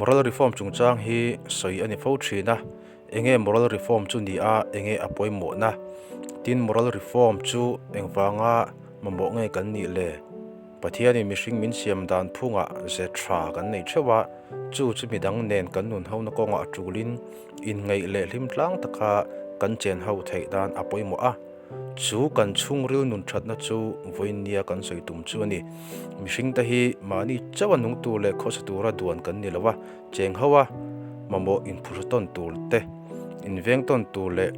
Moral reform chungchang hi sawi a ni fo thin a, enge moral reform chu ni a, enge a pawimawhna? Tin, moral reform chu engvanga mamawh nge kan nih le? Pathianin mihring min siam dan phungah ze tha kan nei theuh a, chu chu midang nen kan nun hona kawngah a tulin inngaih leh hlim tlang taka kan chen ho theih dan a pawimawh a. Chu kan chhungril nun thatna chu vawinia kan sawi tum chu a ni. Mihringte hi mahni chauha nung tur leh khawsa tura duan kan ni lo a, cheng ho a mamawh inphuhru tawn tur te, inveng tawn tur leh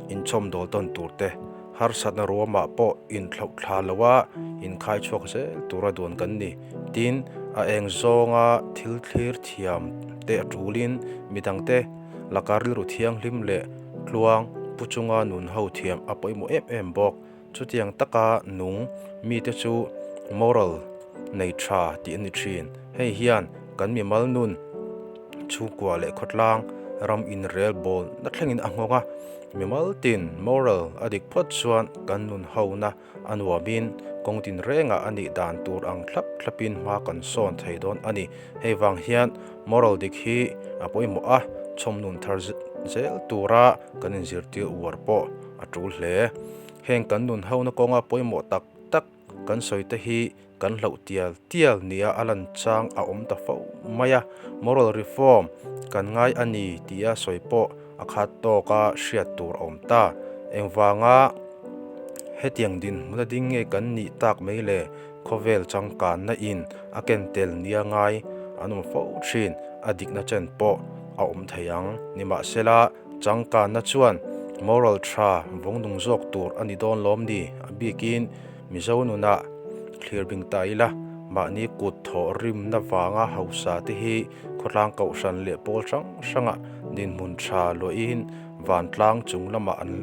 inchhawmdawl tawn tur te, Harsatna ruamah pawh inthlauh thla loa inkhai chhuak zel tura duan kan ni. Tin, a eng zawnga thil thlir thiam te a tulin midangte laka rilru thianghlim leh tluang pu chunga nun ho thiam a pawimawh em em bawk. Chutiang taka nung mite chu moral nei tha tih a ni thin. Hei hian kan mimal nun chhungkua leh khawtlang ram inrel bawl na thlengin a nghawng a. Mimal tin moral a dik phawt chuan kan nun hona a nuamin kawng tin rengah a nih dan tur ang thlap thlapin hma kan sawn thei dawn a ni. Hei vang hian moral dik hi a pawimawh a, chhawmnun thar zel tura kan inzirtir uar pawh a tul hle. Heng kan nun hona kawnga pawimawh tak tak kan sawi te hi kan hlauh tial tial nia a lan chang a awm ta fo mai a, moral reform kan ngai a ni tia sawi pawh a khat tawka hriat tur a awm ta. Engvanga hetiang dinhmun a ding nge kan nih tak mai le? Khawvel changkanna in a ken tel nia ngai an awm fo thin, a dikna chen pawh a awm thei ang. Nimahsela, changkanna chuan moral tha vawng nung zawk tur a ni dawn lawm ni? A bikin Mizo nunah thlir bing ta ila, mahni kut thawh rimna vanga hausa te hi khawtlang kohhran leh pawl hrang hrangah dinhmun tha luahin vantlang chung lamah an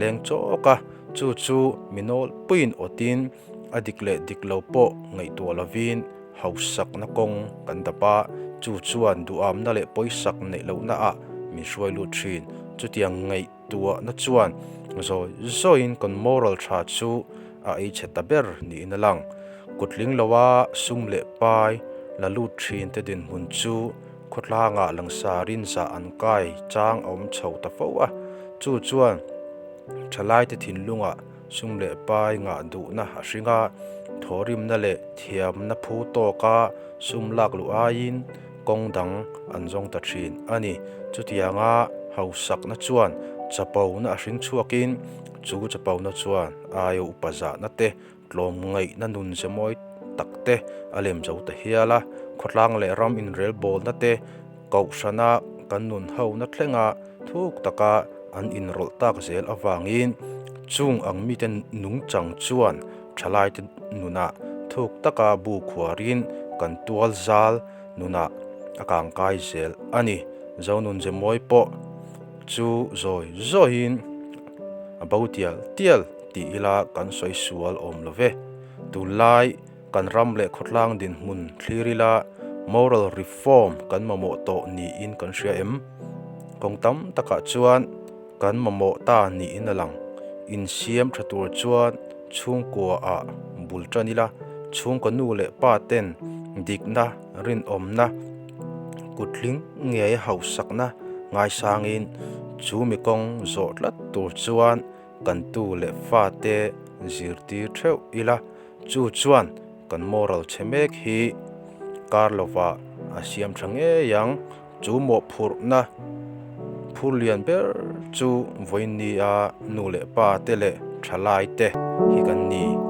leng chawk a, chu chu mi nawlpuiin awtin a dik leh dik lo pawh ngaihtuah lovin hausakna kawng kan dap a, chu chuan duhamna leh pawisak neih lohnaah min hruai lut thin. Chutiang ngaih. Tuahna chuan zawi zawiin kan moral tha chu a ei chhe ta ber niin a lang. Kutling loa sum leh pai la lut thin te dinhmun chu khawtlangah langsarin zah an kai chang a awm chho ta fo a. Chu chuan thalaite thinlungah sum leh pai ngah duhna a hring a, thawhrimna leh thiamna phu tawka sum lak luh aiin kawng dang an zawng ta thin a ni. Chutianga hausakna chuan chapona a hring chhuakin chu chapona chuan aia upa zahna te, tlawmngaihna nun ze mawi tak te a lem zo ta hial a. Khawtlang leh ram inrelbawlna te, kohhrana kan nun hona thlenga thuk taka an inrawlh tak zel avangin chung ang mite nungchang chuan thalaite nunah thuk taka bu khuarin kan tual zal nunah a kangkai zel a ni. Zonun Zemawi pawh chu zawi zawiin a bo tial tial tih ila kan sawi sual awm lo ve. Tunlai kan ram leh khawtlang dinhmun thlir ila moral reform kan mamawh tawh niin kan hria em? Kawng tam takah chuan kan mamawh ta niin a lang. Insiam tha tur chuan chhungkua ah bul tan ila, chhungkaw nu leh pa ten dikna, rinawmna, kutling ngei hausakna ngaisangin chu mi kawng zawh tlat tur chuan kan tu leh fate zirtir theuh ila, chu chuan kan moral chhe mek hi kar lovah a siam tha ngei ang. Chu mawhphurhna phur lian ber chu vawinia nu leh pa te leh thalai te hi kan ni.